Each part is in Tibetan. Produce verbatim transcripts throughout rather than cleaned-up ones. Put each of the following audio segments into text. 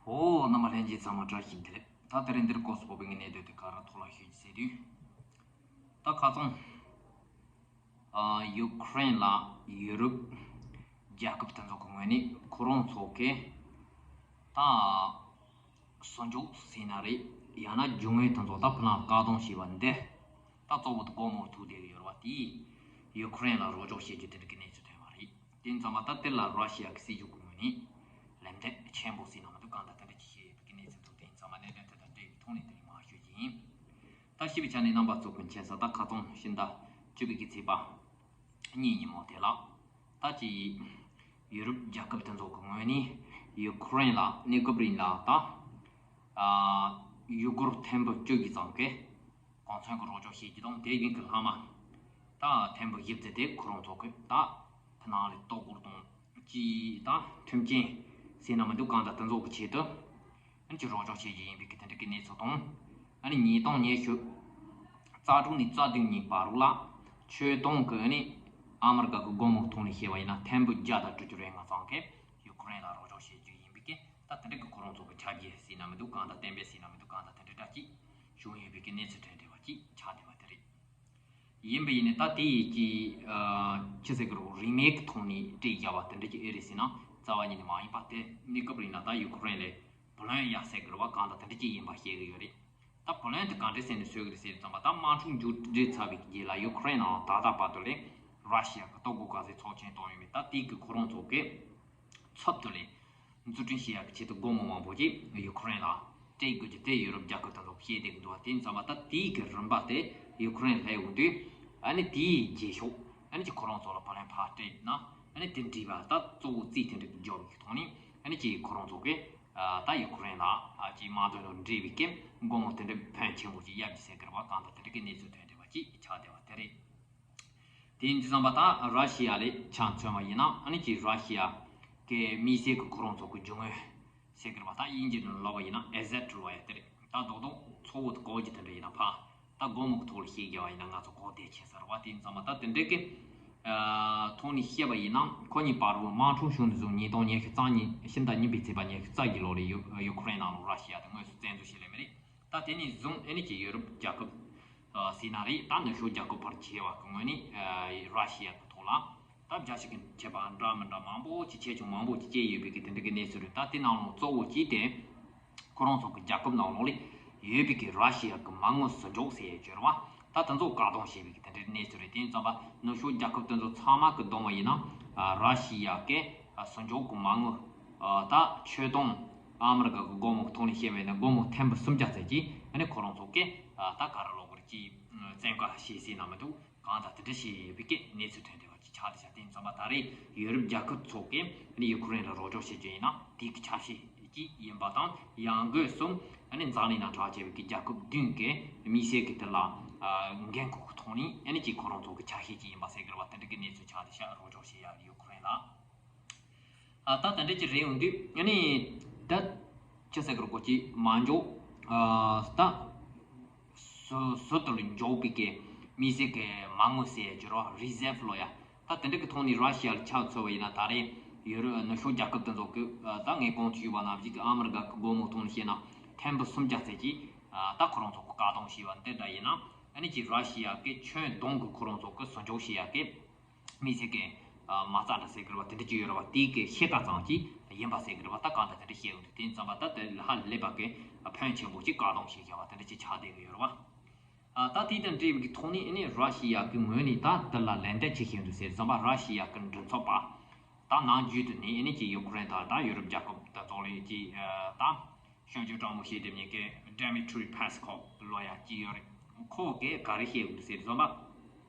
ཨོ། རྣམ་པ་ལྷན་རྒྱས་ཚང་མ་བཀྲ་ཤིས་བདེ་ལེགས། ད་དེ་རིང་འདིར་སྐོར་སུ་བོད་པའི་གནས་སྡོད་དེ་ག་ར་ཐོག་ལ་ཞུ་རྒྱུ་ཟེར་དུས། ད་ཁ་སང་ཨ་ཡུ་ཁུ་རེན་ལ་ཡུ་རོབ་རྒྱལ་ཁབ་དེ་ཚོ་གི་ངོས་ནས་ཁོ་རང་ཚོ་གི་ད་གསོ་འཇོག་ཟེར་ན་རེད། ཡང་ན་རྒྱུ་དངོས་དེ་ཚོ་ད་ཕུ་ལང་བཀག་སྡོམ་བྱས་པ་འདི་ད་གཙོ་བོ་དེ་སྒོར་མོ་ཐུག་བསྡད་ཀྱི་ཡོད་རེད་བ། དེས་ཡུ་ཁུ་རེན་ལ་རོགས་སྐྱོར་བྱེད་རྒྱུ་དེ་འདྲ་གི་གནས་ཚུལ་ཐོན་པ་རེད། དེ་ཙམ་པ་ད་དེ་ལ་ར་ཤི་ཡ་གི་སྲིད་གཞུང་གི་ངོས་ནས་ལན་འདེབས་ཆེན་པོ་ཟེར་ན་མི་འདུག་གང་ལྟར་དེ་འདྲ་ཅིག་བཤད་ཡོད་པའི་གནས་ཚུལ་འདུག་དེ་ཙམ་པ་གནད་དོན་དེ་དང་འབྲེལ་བའི་ཐོག་ནས་དེ་རིང་མར་ཞུ་རྒྱུ་ཡིན། ད་ཞུས་པའི་ཆ་ནས་རྣམ་པ་ཚོ་གི་མཁྱེན་གསལ། ད་ཁ་སང་ཕྱི་ཟླ་བཅུ་པའི་གི་ཚེས་པ་གཉིས་ཉིན་མོ་དེ་ལ་ད་ཅི་ཡུ་རོབ་རྒྱལ་ཁབ་དེ་ཚོ་གི་ངོས་ནས་ཡུ་ཁུ་རེན་ལ་གནས་སྐབས་རིང་ལ་ད་ཨ་ཡུ་གུར་ཐེར་འབུམ་བཅུ་གི་ཙམ་གི་གོང་ཚོན་གྱི་རོགས་སྐྱོར་བྱེད་རྒྱུ་དང་། དེ་བཞིན་གྱི་ལྷག་མ་ད་ཐེར་འབུམ་བཞི་བརྒྱ་དེ་ཁོ་རང་ཚོ་གི་ད་ཕུ་ནང་ལ་ལྟོ་གོར་དང་ཅི་ད་མཐུན་རྐྱེན་ཟེར་ན་མི་འདུག་གང་ལྟར་དེ་ཚོ་གི་ཆེད་དུ་ཨ་ནི་ཅིག་རོགས་སྐྱོར་བྱེད་རྒྱུ་ཡིན་པའི་གི་དེ་འདྲ་གི་གནས་ཚུལ་དང་། ཨ་ནི་ཉིས་སྟོང་ཉི་ཤུ་རྩ་དྲུག་ནས་རྩ་བདུན་ཉིན་བར་རུ་ལ་ཆོས་དོན་གི་ཨ་ནི་ཨ་མི་རི་ཀ་གི་སྒོར་མོ་ཐོག་ནས་བཤད་པ་ཡིན་ན་ཐེར་འབུམ་བརྒྱ་དང་དྲུག་ཅུ་རེ་ལྔ་ཙམ་གི་ཡུ་ཁུ་རེན་ལ་རོགས་སྐྱོར་བྱེད་རྒྱུ་ཡིན་པའི་གི་ད་དེ་འདྲ་གི་ཁོ་རང་ཚོ་གི་ཆ་རྒྱུས་ཟེར་ན་མི་འདུག་གང་ལྟར་གཏན་འབེབས་ཟེར་ན་མི་འདུག་གང་ལྟར་དེ་འདྲ་འདྲ་ཅིག་བྱུང་ཡོད་པའི་གི་གནས་ཚུལ་དེ་འདྲ་བ་ཅིག་ཆགས་བསྡད་པ་དེ་རེད། ཡིན་པ་ཡིན་ནའི་ད་དེ་ཡི་གི་ཨ་ཅི་ཟེར་གི་རོ། རིན་མེད་ཀྱི་ཐོག་ནས་སྤྲད་བཞག་པ་དེ་འདྲ་ཅིག་ཨེ་རེད་ཟེར་ན་རྩ་བ་ཉིད་ནས་མ་ཡིན་པ། དེ་གནས་སྐབས་རིང་ལ་ད་ཡུ་ཁུ་རེན་ལ་བུ་ལོན་ཡག་ཟེར་གི་རེད་བ། གང་ལྟར་དེ་འདྲ་ཅིག་ཡིན་པ་བཤད་གི་ཡོད་རེད། ད་བུ་ལོན་དེ་ག་འདྲ་ཟེར་ནས་བཟོ་གི་རེད་ཟེར་ཙམ་པ། ད་དམག་འཁྲུག་མཇུག་སྒྲིལ་ཚར་བའི་རྗེས་ལ་ཡུ་ཁུ་རེན་ནང་ད་ལྟ་བར་དུ་ལས་ར་ཤི་ཡ་གི་ལྟོ་གོས་ག་ཚོད་ཚབས་ཆེན་བཏང་ཡོད་མེད། ད་དེ་གི་ཁོ་རང་ཚོ་གི་ཚབ་ཏུ་ལས་འཛུགས་སྐྲུན་བྱེད་ཡག་གི་ཆེད་དུ་སྒོར་མོ་མང་པོ་ཅིག་ཡུ་ཁུ་རེན་ལ་སྤྲད་དགོས་རྒྱུ་དེ་ཡུ་རོབ་རྒྱལ་ཁབ་དེ་ཚོ་བཤད་བསྡད་ཀྱི་འདུག་བ། དེ་ཙམ་པ་ད་དེའི་གི་རིན་པ་དེ་ཡུ་ཁུ་རེན་སླེབས་ཡོང་དུས། ཨ་ནི་དེའི་རྗེས་ཕྱོགས་ཨ་ནི་ཅིག་ཁོ་རང་ཚོ་ལ་བུ་ལོན་ཕར་སྤྲད་ན། ཨ་ནི་དེ་འདྲ་བ་ད་གཙོ་བོ་རྩིས་དེ་འདྲ་འཇོག་གི་ཐོག་ནས། ཨ་ནི་ཅིག་ཁོ་རང་ཚོ་གི་ཨ་ད་ཡུ་ཁུ་རེན་ལ་ཨ་ཅིག་དམག་དོན་དང་འབྲེལ་བའི་གི་སྒོར་མོ་དེ་འདྲ་ཕོན་ཆེན་པོ་ཅིག་གཡར་རྒྱུ་ཟེར་གི་རེད་བ། གང་ལྟར་དེ་འདྲ་གི་གནས་ཚུལ་ཐོན་བསྡད་པ་ཅིག་ཆགས་བསྡད་པ་དེ་རེད། དེ་ཡིན་དུས་ཙམ་པ་ད་ར་ཤི་ཡ་ལ་ཆ་མཚོན་པ་ཡིན་ན། ཨ་ནི་ཅིག་ར་ཤི་ཡ་གི་དམིགས་བསལ་གི་ཁོ་རང་ཚོ་གི་རྒྱུ་དངོས་ཟེར་གི་རེད་བ། ད་དབྱིན་ཇི་ནང་ལབ་པ་ཡིན་ན་ཨེ་ཟེ་ཊི་ལབ་ཡ་དེ་རེད། ད་རྡོག་རྡོག་ཚོགས་པ་དེ་གོ་རྒྱུ་དེ་འདྲ་ཡིན་ན་ཕ་ད་སྒོར་མོ་གི་ཐོག་ལ་བཤད་རྒྱུ་བ་ཡིན་ན་ང་ཚོ་གོ་བདེ་ཆེ་ས་རེད་བ། དེ་ཡིན་ཙམ་པ་ད་དེ་འདྲ་གི་ཨ་ཐོག་ནས་བཤད་པ་ཡིན་ན། ཁོ་གཉིས་བར་དུ་དམག་འཁྲུག་བྱུང་ནས་བཟུང་ཉིས་སྟོང་ཉི་ཤུ་རྩ་གཉིས། ཕྱི་ཟླ་གཉིས་པའི་ཚེས་པ་ཉི་ཤུ་རྩ་བཞི་ལོ་ལ་ཡུ་ཡུ་ཁུ་རེན་ནང་ལ་ར་ཤི་ཡ་དེ་དངོས་སུ་བཙན་འཛུལ་བྱས་ལེ་མི་རེད། ད་དེ་ནས་བཟུང་ཨ་ནི་ཅིག་ཡུ་རོབ་རྒྱལ་ཁབ་ཨ་ཟེར་ན་རེད། ད་ནུབ་ཕྱོགས་རྒྱལ་ཁབ་ཕལ་ཆེ་བ་གི་ངོས་ནས་ཨ་ར་ཤི་ཡ་གི་ཐོག་ལ་ད་བརྒྱ་ཆ་གི་ཁྱད་པར་འདྲ་མི་འདྲ་མང་པོ་ཅིག་ཆེ་ཆུང་མང་པོ་ཅིག་སྐྱེས་ཡོད་པའི་གི་དེ་འདྲ་གི་གནས་ཚུལ་རེད། ད་དེ་ནང་ལོགས་གཙོ་བོ་གཅིག་དེ་ཁོ་རང་ཚོ་གི་རྒྱལ་ཁབ་ནང་ལོགས་ལ་ཡོད་པའི་གི་ར་ཤི་ཡ་གི་མ་དངུལ་གསོག་འཇོག་ཟེར་ཡས་ཡོད་རེད་བ། ད་དེ་ཚོ་བཀག་སྡོམ་བྱས་པའི་གི་དེ་འདྲའི་གནས་ཚུལ་རེད། དེ་ཡིན་ཙམ་པ་ནུབ་ཕྱོགས་རྒྱལ་ཁབ་དེ་ཚོ་ཚང་མ་གི་བསྡོམས་པ་ཡིན་ན་ཨ་ར་ཤི་ཡ་གི་ཨ་གསོག་འཇོག་གི་མ་དངུལ་ཨ་ད་ཆོས་དོན་ཨ་མི་རི་ཀ་གི་སྒོར་མོ་གི་ཐོག་ནས་བཤད་པ་ཡིན་ན་སྒོར་མོ་ཐེར་འབུམ་སུམ་བརྒྱ་ཙམ་ཅིག་ཨ་ནི་ཁོ་རང་ཚོ་གི་ཨ་ད་ག་རེ་ལབ་དགོས་རེད། ཅིག་བཙན་བཀའ་བྱས་ཟེར་ན་མི་འདུག་གང་ལྟར་དེ་འདྲ་བྱས་ཡོད་པའི་གི་གནས་ཚུལ་ཐོན་བསྡད་པ་ཅིག་ཆགས་བསྡད་ཤག་དེ་ཡིན་ཙམ་པ་ད་རེས་ཡུ་རོབ་རྒྱལ་ཁབ་ཚོ་གིས་ཨ་ནི་ཡུ་ཁུ་རེན་ལ་རོགས་སྐྱོར་བྱེད་རྒྱུ་ཡིན་ན་དེ་གི་ཆ་ཤས་ཅིག་ཡིན་པ་དང་། ཡང་སྒོས་སུ་ཨ་ནི་འཛམ་གླིང་ནང་གྲགས་ཆེ་བའི་གི་རྒྱལ་ཁབ་བདུན་གི་དམིགས་བསལ་གི་དེ་ལ་ཨ་འགན་འཁུར་གི་ཐོག་ནས་ཨ་ནི་ཅིག་ཁོ་རང་ཚོ་གི་ཆ་ཤས་ཅིག་ཡིན་པ་ཟེར་གི་རེད་བ། དེ་འདྲ་གི་གནས་ཚུལ་ཆགས་བསྡད་ཤག་རོགས་སྐྱོར་བྱེད་ཡ་ཡུ་ཁུ་རེན་ལ། ཨ་ད་དེ་འདྲ་ཅིག་རེད་ཡོང་དུས་ཨ་ནི་ད་ཅི་ཟེར་གི་རེད། གོ་ཅིག་མ་འཇོག་ཨ་ད་ཟུར་ཟུར་དུ་འཇོག་པའི་གི་དམིགས་བསལ་གི་མ་དངུལ་ཟེར་ཡ་ཅིག་རེད་བ། རི་ཟེབ་ལབ་ཡ། ད་དེ་འདྲ་གི་ཐོག་ནས་ར་ཤི་ཡ་ལ་ཆ་མཚོན་པ་ཡིན་ན་ད་རེས་ཡུ་རོབ་ནུབ་ཕྱོགས་རྒྱལ་ཁབ་དེ་ཚོ་གི་ཨ་ད་ངས་གོང་དུ་ཞུས་པ་ནང་བཞིན་གི་ཨ་མི་རི་ཀ་གི་སྒོར་མོ་ཐོག་ནས་བཤད་ན་ཐེར་འབུམ་སུམ་བརྒྱ་ཙམ་ཅིག་ཨ་ད་ཁོ་རང་ཚོ་གི་བཀག་སྡོམ་བྱས་པ་འདི་འདྲ་ཡིན་ན་ཨ་ནི་ཅིག་ར་ཤི་ཡ་གི་ཁྱོན་བསྡོམས་གི་ཁོ་རང་ཚོ་གི་གསོག་འཇོག་བྱེད་ཡ་གི་དམིགས་བསལ་གི་ཨ་མ་རྩ་འདྲ་ཟེར་གི་རེད་བ། དེ་འདྲ་ཅིག་ཡོད་རེད་བ། དེའི་གི་ཤེལ་དཀར་ཙམ་ཅིག་ཡིན་པ་ཟེར་གི་རེད་བ། ད་གང་ལྟར་དེ་འདྲ་བཤད་ཡོང་དུས་དེ་ཙམ་པ་ད་དེ་ཧ་ལས་པ་གི་ཕོན་ཆེན་པོ་ཅིག་བཀག་སྡོམ་བྱེད་བཞག་པ་དེ་འདྲ་ཅིག་ཆགས་བསྡད་གི་ཡོད་རེད་བ། ཨ་ད་དེ་དང་འབྲེལ་བའི་གི་ཐོག་ནས་ཨ་ནི་ར་ཤི་ཡ་གི་ངོས་ནས་ད་དེ་ལ་ལན་འདེབས་ཅི་བྱེད་འདུག་ཟེར་ཙམ་པ། ར་ཤི་ཡ་གི་མགྲིན་ཚབ་པ་ད་ནམ་རྒྱུན་དུ་ནས་ཨ་ནི་ཅིག་ཡུ་ཁུ་རེན་དང་ད་ཡུ་རོབ་རྒྱལ་ཁབ་དང་ཚོགས་ལས་ཀྱི་ཨ་ད་སྐྱོན་བརྗོད་དྲང་མོ་བྱེད་དེ་མིན་གི་ཌི་མི་ཊི་རི་པེ་སི་ཁོབ་ལབ་ཡ་ཅིག་ཡོད་རེད། ཁོ་གིས་ག་རེ་བཤད་ཡོད་འདུག་ཟེར་ཙམ་པ།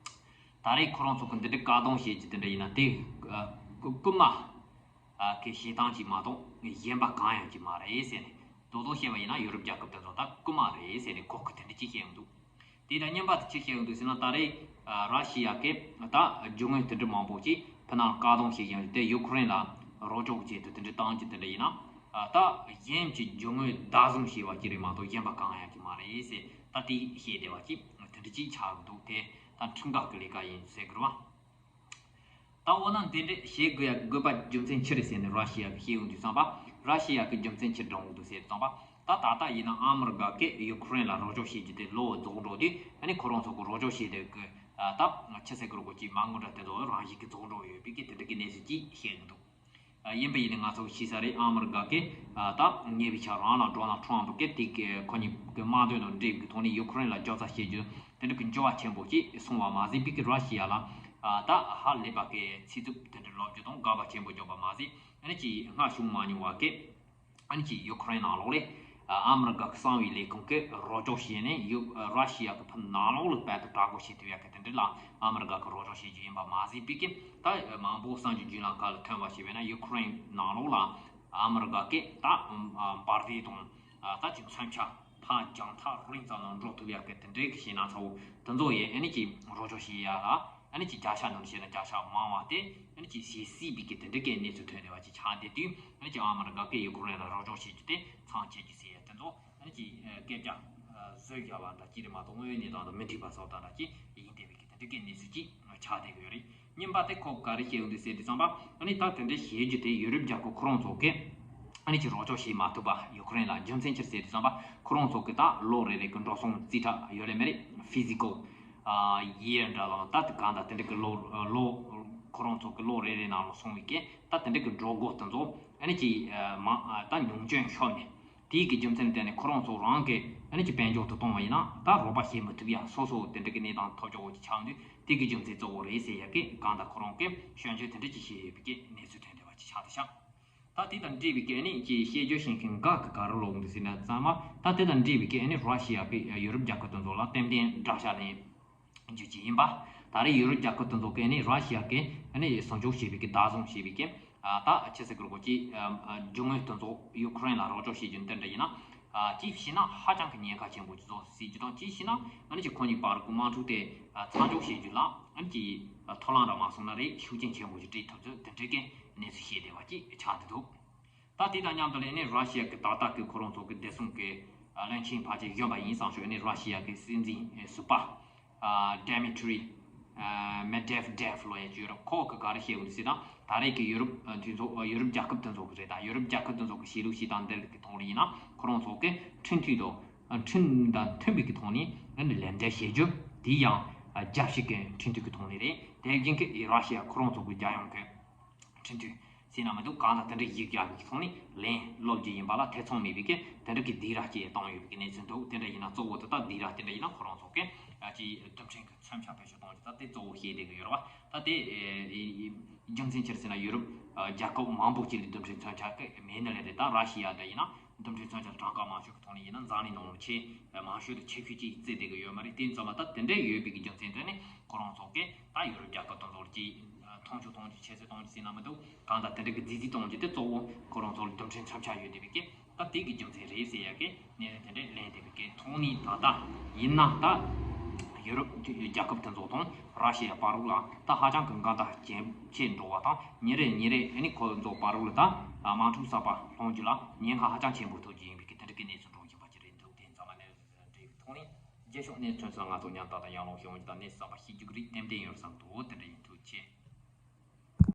ད་རེས་ཁོ་རང་ཚོ་གི་འདི་འདྲའི་བཀག་སྡོམ་བྱེད་ཀྱི་དེ་འདྲ་ཡིན་ན་དེ་ཨ་རྐུ་རྐུན་མ་ཨ་གི་བྱེད་སྟངས་ཅིག་མ་གཏོགས་གཞན་པ་གང་ཡང་ཅིག་མ་རེད་ཟེར་ནས། རྡོག་རྡོག་བཤད་པ་ཡིན་ན་ཡུ་རོབ་རྒྱལ་ཁབ་དེ་ཚོ་ད་རྐུན་མ་རེད་ཟེར་ནས་ཁོ་གིས་དེ་འདྲ་ཅིག་བཤད་ཡོང་འདུག་དེ་དང་མཉམ་པ་དེ་ཅི་བཤད་ཡོང་འདུག་ཟེར་ན། ད་རེས་ཨ་ར་ཤི་ཡ་གི་ད་རྒྱུ་དངོས་དེ་འདྲ་མང་པོ་ཅིག་ཕུ་ནང་བཀག་སྡོམ་བྱེད་ཀྱི་ཡོད་དེ། ཡུ་ཁུ་རེན་ལ་རོགས་སྐྱོར་གྱི་ཆེད་དུ་དེ་འདྲ་བཏང་རྒྱུ་དེ་འདྲ་ཡིན་ན་ཨ་ད་གཞན་གྱི་རྒྱུ་དངོས་བདག་བཟུང་བྱས་པ་ཅིག་རེད་མ་གཏོགས་གཞན་པ་གང་ཡང་ཅིག་མ་རེད་ཟེར། ད་དེ་བཤད་བསྡད་པ་ཅིག་དེ་འདྲ་ཅིག་ཆགས་ཀྱི་འདུག་དེ་ད་ཁྲིམས་འགལ་གྱི་ལས་ཀ་ཡིན་ཟེར་གི་རེད་བ། ད་འོ་ན་འདི་འདྲ་བྱེད་དགོས་ཡ་དགོས་པ་རྒྱུ་མཚན་ཅི་རེད་ཟེར་ནས་ར་ཤི་ཡ་གིས་བཤད་ཡོང་དུས་ཙམ་པ། ར་ཤི་ཡ་གི་རྒྱུ་མཚན་ཅི་འདྲ་འོང་འདུག་ཟེར་དུས་ཙམ་པ། ད་ད་ལྟ་ཡིན་ན་ཨ་མི་རི་ཀ་གིས་ཡུ་ཁུ་རེན་ལ་རོགས་སྐྱོར་བྱེད་རྒྱུ་དེ་ལོ་རྫོགས་འགྲོ་དུས། ཨ་ནི་ཁོ་རང་ཚོ་གི་རོགས་སྐྱོར་བྱེད་དུས་ཀྱི་ད་ཆི་ཟེར་གི་རེད། གོ་ཅི་མ་དངུལ་འདྲ་དེ་ཚོ་རང་བཞིན་གྱིས་རྫོགས་འགྲོ་ཡོད་པའི་གི་དེ་འདྲ་གི་གནས་ཚུལ་ཅིག་བཤད་གི་འདུག། ཡིན་པ་ཡིན་ན་ང་ཚོ་ཤེས་ས་རེད། ཨ་མི་རི་ཀ་གིས་ད་ཉེ་བའི་ཆར་རང་ལ་ཌོ་ནལ་ཁྲམ་གིས་དེ་གི་ཁོ་གཉིས་ཀྱི་དམག་དོན་དང་འབྲེལ་བའི་གི་ཐོག་ནས་ཡུ་ཁུ་རེན་ལ་རྒྱབ་རྩ་བྱེད་རྒྱུ་དེ་འདྲ་གི་འགྱུར་བ་ཆེན་པོ་ཅིག་སོང་བ་མ་ཟད་པའི་གི་ར་ཤི་ཡ་ལ་ད་ཧ་ལས་པ་གི་ཚིག་རྩུབ་དེ་འདྲ་ལབ་རྒྱུ་དང་དགག་པ་ཆེན་པོ་བརྒྱབ་པ་མ་ཟད། ཨ་ནི་ཅིག་སྔར་བྱུང་མ་མྱོང་བ་གི། ཨ་ནི་ཅིག་ཡུ་ཁུ་རེན་ནང་ལོགས་ལ་ཨ་མི་རི་ཀ་གི་གསང་བའི་ལས་ཁུངས་ཀྱིས་རོགས་སྐྱོར་བྱས་ནས་ཡུ་ར་ཤི་ཡ་གི་ཕར་ནང་ལོགས་ལ་བལ་དུ་དྲག་རྒོལ་བྱེད་ཐུབ་ཡ་གི་དེ་འདྲ་ལ་ཨ་མི་རི་ཀ་གིས་རོགས་སྐྱོར་བྱེད་རྒྱུ་ཡིན་པ་མ་ཟད་པའི་གི་ད་མང་པོ་གསར་འགྱུར་བརྒྱུད་ལམ་ཁག་ལ་ཐོན་པ་ཞིག་བྱས་ན། ཡུ་ཁུ་རེན་ནང་ལོགས་ལ་ཨ་མི་རི་ཀ་གིས་ད་འབར་མདེལ་དང་ད་ཅིག་མཚོན་ཆ་ཕར་རྒྱང་ཐག་རིང་ཙམ་ལ་འགྲོ་ཐུབ་ཡ་གི་དེ་འདྲའི་གི་ཞེད་སྣང་ཚ་བོ་དེ་ཚོ་ཡིས་ཨ་ནི་ཅིག་རོགས་སྐྱོར་བྱེད་ཡ་ལ། ཨ་ནི་ཅིག་བརྒྱ་ཆ་ནང་བཤད་ན་བརྒྱ་ཆ་མང་བ་དེ་ཨ་ནི་ཅིག་ཞེད་སྲིད་པའི་གི་དེ་འདྲ་གི་གནས་ཚུལ་ཐོན་བསྡད་པ་ཅིག་ཆགས་བསྡད་དུས། ཨ་ནི་ཅིག་ཨ་མི་རི་ཀ་གིས་ཡུ་ཁུ་རེན་ལ་རོགས་སྐྱོར་བྱེད་རྒྱུ་དེ་མཚམས་ཆད་རྒྱུ་ཟེར་ཡ་དེ་ཚོ་ཨ་ནི་ཅིག་སྐད་ཆ་བཟོས་བཞག་པ་འདྲ་ཅིག་རེད་མ་གཏོགས། དངོས་ཡོད་གནས་སྟངས་དང་མི་མཐུན་པ་སོགས་དང་འདྲ་ཅིག་ཡིན་བསྡད་པའི་གི་དེ་འདྲ་གི་གནས་ཚུལ་ཅིག་ཆགས་བསྡད་ཀྱི་ཡོད་རེད། གཉིས་པ་དེ་ཁོ་ག་རེ་བཤད་ཡོང་འདུག་ཟེར་དུས་ཙམ་པ། ཨ་ནི་ད་དེ་འདྲ་བྱེད་རྒྱུ་དེ་ཡུ་རོབ་རྒྱལ་ཁབ་ཁོ་རང་ཚོ་གིས་ཨ་ནི་ཅིག་རོགས་སྐྱོར་བྱེད་མ་ཐུབ་པ་ཡུ་ཁུ་རེན་ལ་རྒྱུ་མཚན་ཅི་རེད་ཟེར་དུས་ཙམ་པ། ཁོ་རང་ཚོ་གིས་ད་ལོ་རེ་རེ་གི་འགྲོ་སོང་རྩིས་ཁྲ་ཡོད་རེད་མ་རེད། ཕི་ཟི་ཀལ་ཡི་ཡར་འདྲ་དང་ད་གང་ལྟར་དེ་འདྲ་གི་ལོ་ལོ་ཁོ་རང་ཚོ་གི་ལོ་རེ་རེ་ནང་ལ་སོང་བའི་གི་ད་དེ་འདྲ་གི་འགྲོ་སྒོ་དེ་ཚོ་ཨ་ནི་ཅིག་མ་ད་ཉུང་སྐྱོན་ཤོར་ནས། དེའི་གི་རྒྱུ་མཚན་ལ་བརྟེན་ནས་ཁོ་རང་ཚོ་རང་གི་ཨ་ནི་ཅིག་དཔལ་འབྱོར་དུ་གཏོང་བ་ཡིན་ན་ད་རོགས་པ་བྱེད་མི་ཐུབ་ཡ་སོ་སོ་དེ་འདྲ་གི་གནས་སྟངས་ཐོབ་ཆོག་གི་ཆགས་དུས། དེ་གི་རྒྱུ་མཚན་གཙོ་བོ་རེད་ཟེར་ཡ་གི་གང་ལྟར་ཁོ་རང་གི་སྐྱོན་བརྗོད་དེ་འདྲ་ཅིག་བྱས་ཡོད་པའི་གི་གནས་ཚུལ་ཐོན་བསྡད་པ་ཅིག་ཆགས་འདུག་ཤག། ད་དེ་དང་འབྲེལ་བའི་གི་ཨ་ནི་ཅིག་བཤད་རྒྱུ་བཤད་མཁན་འགའ་གི་ག་རེ་ལབ་འདུག་ཟེར་ན་ཚང་མ་ད་དེ་དང་འབྲེལ་བའི་གི་ཨ་ནི་ར་ཤི་ཡ་གི་ཡུ་རོབ་རྒྱལ་ཁབ་དེ་ཚོ་ལ་ཏན་ཏན་དགྲ་ཤ་ལེན་རྒྱུ་ཅིག་ཡིན་པ། ད་རེས་ཡུ་རོབ་རྒྱལ་ཁབ་དེ་ཚོ་གིས་ནི་ར་ཤི་ཡ་གིས་ནི་ཟིང་འཇོག་བྱས་པའི་གི་བདག་བཟུང་བྱས་པའི་གི་ད་ཆི་ཟེར་གི་རེད་གོ་ཅི་རྒྱུ་དངོས་དེ་ཚོ་ཡུ་ཁུ་རེན་ལ་རོགས་སྐྱོར་བྱེད་རྒྱུ་འདི་འདྲ་ཡིན་ན། ཅིའི་ཕྱིར་ན་ཧ་ཅང་གི་ཉེན་ཁ་ཆེན་པོ་ཅིག་བཟོ་སྲིད་རྒྱུ་དང་། ཅིའི་ཕྱིར་ན་ཨ་ནི་ཅིག་ཁོ་གཉིས་བར་གི་དམག་འཁྲུག་དེ་མཚམས་འཇོག་བྱེད་རྒྱུ་ལ་ཨ་ནི་ཅིག་ཐོ་ལམ་འདྲ་མ་སོང་ན་རེད། ཤུགས་རྐྱེན་ཆེན་པོ་ཞིག་སྤྲད་ཐུབ་ཚུལ་དེ་འདྲའི་གི་གནས་ཚུལ་བཤད་བསྡད་པ་ཅིག་ཆགས་བསྡད་འདུག། ད་དེ་དང་མཉམ་དུ་ལ་ནི་ར་ཤི་ཡ་གི་ཏག་ཏག་གི་ཁོ་རང་ཚོ་གི་བདེ་སྲུང་གི་བློན་ཆེན་ཕལ་ཆེར་གཞོན་པ་ཡིན་བསམ་ཞོག་ནི་ར་ཤི་ཡ་གི་སྲིད་འཛིན་ཟུར་པ་ཌེ་མི་ཊི་རི་མེ་ཌེབ་ཌེབ་ལབ་ཡ་ཅིག་ཡོད་རེད། ཁོ་གི་ག་རེ་བཤད་ཡོད་ཟེར་ན། ད་རེས་ཀྱི་ཡུ་རོབ་དེ་ཚོ་ཡུ་རོབ་རྒྱལ་ཁབ་དེ་ཚོ་གི་རེད། ད་ཡུ་རོབ་རྒྱལ་ཁབ་དེ་ཚོ་གི་ཤེས་ལུགས་ཤིག་དང་འདིར་གི་ཐོག་ལ་ཡིན་ན་ཁོ་རང་ཚོ་གི་ཁྲིམས་མཐུན་དང་ཁྲིམས་དང་མཐུན་པའི་གི་ཐོག་ནས་ལན་འདེབས་བྱེད་རྒྱུ་དེ་ཡང་རྒྱལ་སྤྱི་གི་ཁྲིམས་མཐུན་གི་ཐོག་ནས་རེད། དེ་རྒྱུན་གི་ར་ཤི་ཡ་ཁོ་རང་ཚོ་གི་རྒྱལ་ཡོངས་གི་ཁྲིམས་མཐུན་ཟེར་ན་མི་འདུག། གང་ལ་དེ་འདྲ་ཡིག་ཡག་གི་ཐོག་ནས་ལན་སློག་རྒྱུ་ཡིན་པ་ལ་ཐེ་ཚོམ་མེད་པའི་གི་དེ་འདྲ་གི་སྡིགས་ར་ཅིག་བཏང་ཡོད་པའི་གི་གནས་ཚུལ་འདུག། དེ་འདྲ་ཡིན་ན་གཙོ་བོ་དེ་དག་སྡིགས་ར་དེ་འདྲ་ཡིན་ན་ཁོ་རང་ཚོ་གི་ཅིག་རྡུལ་ཕྲན་གི་མཚོན་ཆ་བེད་སྤྱོད་གཏོང་རྒྱུ་ད་དེ་གཙོ་བོ་བཤད་བསྡད་གི་ཡོད་རེད་བ། ད་དེ་རྒྱུ་མཚན་ཅི་རེད་ཟེར་ན་ཡུ་རོབ་རྒྱལ་ཁབ་མང་པོ་ཅིག་ལ་རྡུལ་ཕྲན་མཚོན་ཆ་གི་མེད་ནི་ལས་རེད། ད་ར་ཤི་ཡ་འདྲ་ཡིན་ན་རྡུལ་ཕྲན་མཚོན་ཆ་གྲངས་ཀ་མང་ཤོས་ཐོག་ནས་ཡིན་ན་འཛམ་གླིང་ནང་ལ་ཆེས་མང་ཤོས་དང་ཆེ་ཤོས་ཅིག་བརྩི་བསྡད་ཀྱི་ཡོད་མ་རེད། དེ་ཙམ་པ་ད་དེ་འདྲ་ཡོད་པའི་གི་རྒྱུ་མཚན་དེ་ནི་ཁོ་རང་ཚོ་གིས་ད་ཡུ་རོབ་རྒྱལ་ཁབ་དེ་ཚོར་ཅིག་མཐོང་ཆུང་གཏོང་རྒྱུ་ཁྱད་གསོད་གཏོང་རྒྱུ་ཟེར་ན་མི་འདུག། གང་ལྟར་དེ་འདྲ་གི་རྫིག་རྫིག་གཏོང་རྒྱུ་དེ་གཙོ་བོ་ཁོ་རང་ཚོར་རྡུལ་ཕྲན་མཚོན་ཆ་ཡོད་བསྡད་པའི་གི་ད་དེ་གི་རྒྱུ་མཚན་རེད་ཟེར་ཡ་གི་གནས་ཚུལ་དེ་འདྲ་གླེང་བསྡད་པའི་གི་ཐོག་ནས། ད་ལྟ་ཡིན་ན་ད་ཡུ་རོབ་རྒྱལ་ཁབ་དེ་ཚོ་དང་ར་ཤི་ཡ་བར་ལ་ད་ཧ་ཅང་གི་འགལ་ཟླ་ཇེ་ཆེར་འགྲོ་བ་དང་། ཉིན་རེ་ཉིན་རེ་ཨ་ནི་ཁོ་ཚོ་བར་ལ་ད་དམག་འཁྲུག་གསར་པ་སློང་རྒྱུ་ལ་ཉེན་ཁ་ཧ་ཅང་ཆེན་པོ་ཐུག་རྒྱུ་ཡིན་པའི་གི་དེ་འདྲ་གི་གནས་ཚུལ་འགྲོ་བཞིན་པ་ཅིག་རེད་འདུག། དེ་ཚང་མ་གནས་ཚུལ་དེ་འདྲའི་ཐོག་ནས་རྗེས་ཕྱོགས་གནས་ཚུལ་ཚོ་ང་ཚོ་མཉམ་དུ་ད་ཡང་ལོག་ཞུ་འོང་རྒྱུ་དང་གནས་ཚུལ་གསར་པ་ཤེས་རྒྱུ་གི་རིགས་ཏན་ཏན་ཡོད་བསམ་འདུག། དེ་འདྲ་ཡིན། ཐུགས་རྗེ་ཆེ།